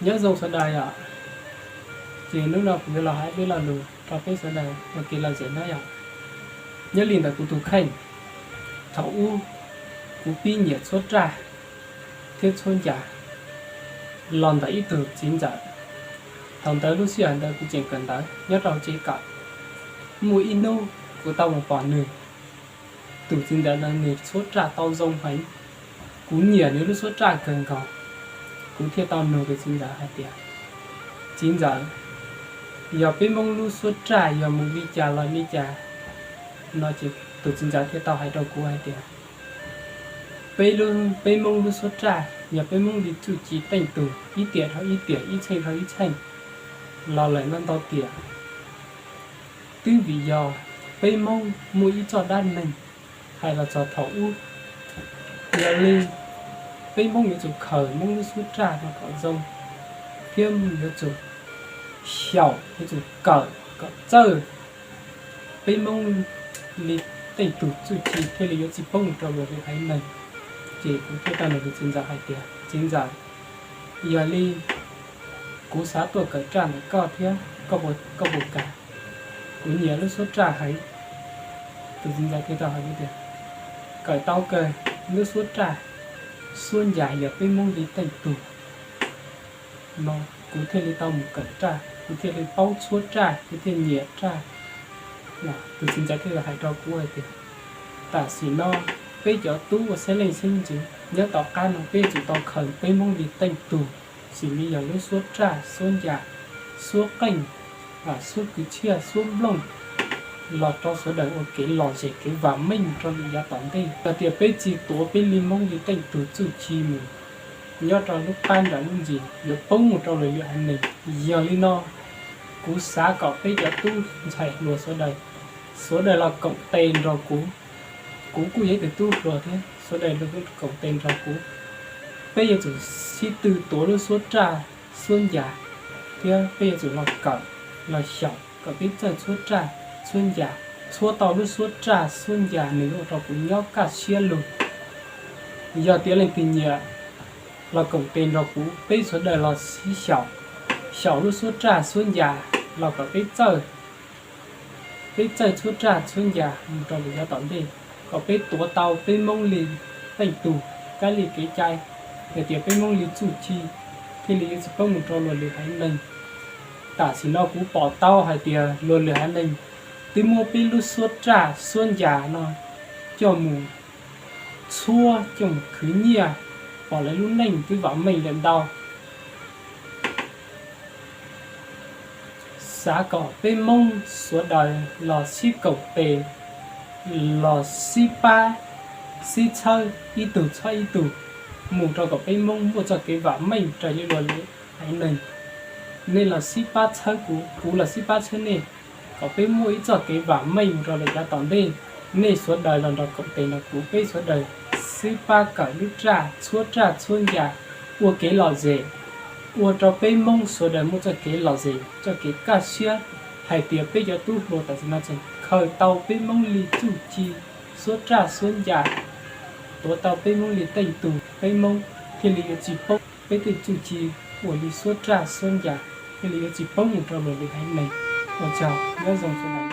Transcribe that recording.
Nyob zoo sawv daws yom, ces hnub no kuv yuav los hais peb lo lus rau peb sawv daws ua kev lom zem na yom. Nyob li ntawm kuv tus kheej, thaum ub kuv pib nyiam txhuab raj thiab txhuab ncas los ntawm ib tug txiv ntxawm. Thaum ntawd lub sij hawm ntawd kuv tseem kawm ntawv nyob rau tsev kawm, muaj ib hnub kuv tau mus pom nws. Tus txiv ntxawm ntawd nws txhuab raj tau zoo heev, kuv nyiam nws lub txhuab raj kawg nkaus. Kuv thiaj tau nug tus txiv ntxawm hais tias, txiv ntxawm, yog peb Hmoob lub txhuab raj yog mus li cas los li cas no ces tus txiv ntxawm thiaj tau hais rau kuv hais tias, peb lub, peb Hmoob lub txhuab raj yog peb Hmoob li txuj ci teej tug ib tiam dhau ib tiam, ib txheej dhau ib txheej los lawm ntau ntau tiam. Twb vim yog peb Hmoob muaj ib txoj dab neeg hais los txog thaum ub, yog li peb Hmoob yuav tsum khaws Hmoob lub txhuab raj no kom zoo, thiab yuav tsum xyaum, yuav tsum kawm kom txawj peb Hmoob li tej tug txuj ci thiaj li yuav tsis poob mus rau luag li haiv neeg. Ces kuv thiaj tau nug tus txiv ntxawm hais tias, txiv ntxawm, yog li kuv xav tuaj kawm raj ntawm koj thiab, koj puas kam? Kuv nyiam lub txhuab raj heev. Tus txiv ntxawm thiaj tau hais tias, kawm tau kawg, lub txhuab raj, txhuab ncas yog peb Hmoob li teej tug no, kuv thiaj li tau mus kawm raj, kuv thiaj li paub txhuab raj, kuv thiaj nyiam raj. Tus txiv ntxawm thiaj li hais rau kuv hais tias, tam sim no peb cov tub ua xeeb leej xeeb ntxwv nyob tom qab no peb yuav tsum tau khaws peb Hmoob li teej tug, xws li yog lub xuab raj, xuab ncas, xuab qeej, xuab kwv txhiaj, xuab nplooj, los rau sawv daws ua kev lom zem kev vam meej rau lwm yav tom ntej. Yog tias peb tsis tuav peb li Hmoob li teej tug txuj ci mus, nyob rau lub qab nram lub ntsis yuav poob mus rau lwm lwm haiv neeg. Yog li no, kuv xav kom peb cov tub ntxhais hluas sawv daws, sawv daws los koom tes nrog kuv. Kuv kuj yog ib tug tub hluas thiab, sawv daws los koom tes nrog kuv. Peb yuav tsum sib tw tuav lub xuab raj, xuab ncas, thiab peb yuav tsum los kawm, los xyaum kom peb txawj txhuab raj, txhuab ncas, txhuab tau lub xuab raj, xuab ncas nws ua rau kuv nyob kaj siab lug. Yog tias leej twg nyiam los koom tes nrog kuv, peb sawv daws los sib xyaum, xyaum lub xuab raj, xuab ncas los kom peb txawj, peb txawj txhuab raj, txhuab ncas mus rau lwm yav tom ntej, kom peb tuav tau peb Hmoob li teej tug, kab li kev cai, hais tias peb Hmoob li txuj ci, thiaj li yuav tsis poob mus rau luag lwm haiv neeg. Tam sim no kuv pom tau hais tias luag lwm haiv neeg twb muab peb lub xuab raj, xuab ncas no coj mus txhuab, coj mus khwv nyiaj, pom lawv lub neej twb vam meej lawm ntau. Xav kom peb Hmoob sawv daws los sib koom tes, los sib pab, sib txhawb ib tug txhawb ib tug, mus rau kom peb Hmoob muaj txoj kev vam meej raws li luag lwm haiv neeg. Nej los sib pab txhawb kuv, kuv los sib pab txhawb nej, kom peb muaj ib txoj kev vam meej mus rau lwm yav tom ntej. Nej sawv daws los nrog koom tes nrog kuv, peb sawv daws sib pab kawm lub raj, txhuab raj txhuab ncas, ua kev lom zem, ua rau peb Hmoob sawv daws muaj txoj kev lom zem, txoj kev kaj siab, hais tias peb cov tub hluas tam sim no tseem khaws tau peb Hmoob li txuj ci, xuab raj xuab ncas, tuav tau peb Hmoob li teej tug, peb Hmoob thiaj li yuav tsis poob, peb tej txuj ci uas li xuab raj xuab ncas thiaj li yuav tsis poob mus rau luag lwm haiv neeg. Ua tsaug, nyob zoo sawv daws.